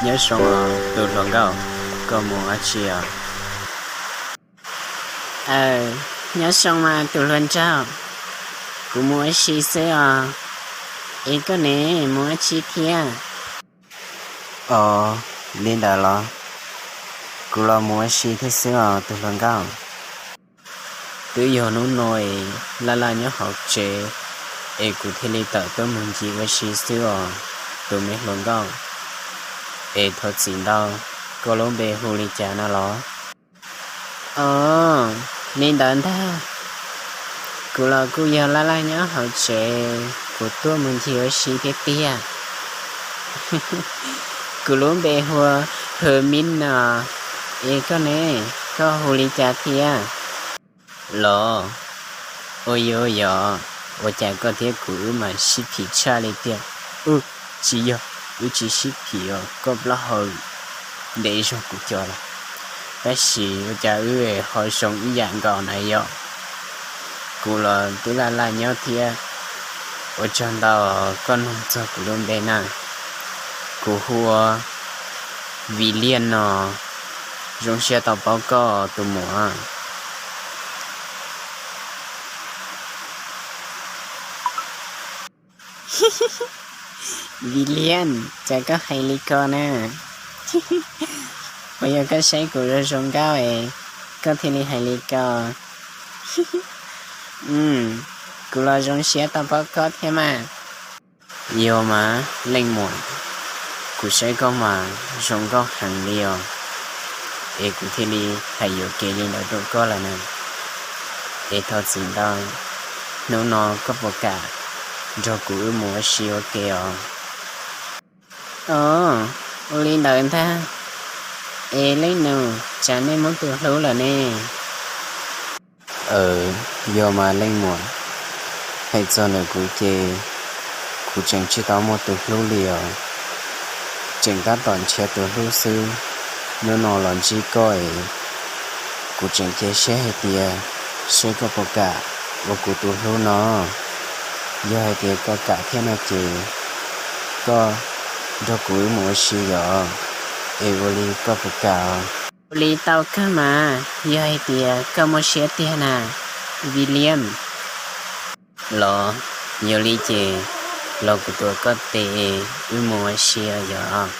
Nyob zoo os tus hluas nkauj, koj mus ua dab tsi os? Nyob zoo mas tus hluas nraug, kuv mus ua si xwb os. Es koj ne, mus ua dab tsi thiab? Os, li ntawd los? Kuv los mus ua si thiab xwb os tus hluas nkauj. Twb yog hnub no es laj laj nyob hauv tsev, es kuv thiaj li tawm tuaj mus ncig ua si xwb os tus me hluas nkauj. Es thov txim ntau, koj lub npe hu li cas no los? Os, li ntawd ntag. Kuv los kuj yog laj laj nyob hauv tsev, kuv tuaj mus ncig ua si thiab tiag. Kuv lub npe hu ua Hwm Min no. Es koj ne, koj hu li cas thiab? Los, ua yuav yog, ua cas koj thiab kuv wb mas sib phim tshaj li tiag. Ub, tsis yog, wb tsis sib phim os, koj plaub hau ntev zog kuv cov lawm. Tab sis ua cas wb ho zoo ib yam nkaus na yom? Kuv los twb laj laj nyob thiab. Ua tsaug ntau koj nug txog kuv lub npe na. Kuv hu ua Viliam no. Zoo siab tau paub koj tus muam. Viliam, cas koj hais li ko na? Puas yog koj saib kuv zoo zoo nkauj es koj thiaj li hais li ko? Kuv los zoo siab tau paub koj thiab mas. Yog mas leej muam, kuv saib koj mas zoo nkauj heev li os, es kuv thiaj li hais yuam kev li ntawd rau koj lawm na. Es thov txim ntau, hnub no koj puas kam nrog kuv wb mus ua si ua ke os? Os, ua li ntawd ntag. Es leej nus, cas nej muaj tus hlub lawm ne? Aws, yog mas leej muam, hais txog ntawm kuv ces kuv tseem tsis tau muaj tus hlub li os. Tseem tab tom nrhiav tus hlub xwb. Hnub no los ntsib koj es kuv tseem cia siab hais tias seb koj puas kam ua kuv tus hlub no. Yog hais tias koj kam thiab no ces koj nrog kuv wb mus ua si yom? Es ua li koj puas kam? Ua li tau kawg mas, yog hais tias koj muaj siab tiag na, Viliam. Los, yog li ces los kuv tuav koj tes wb mus ua si yom?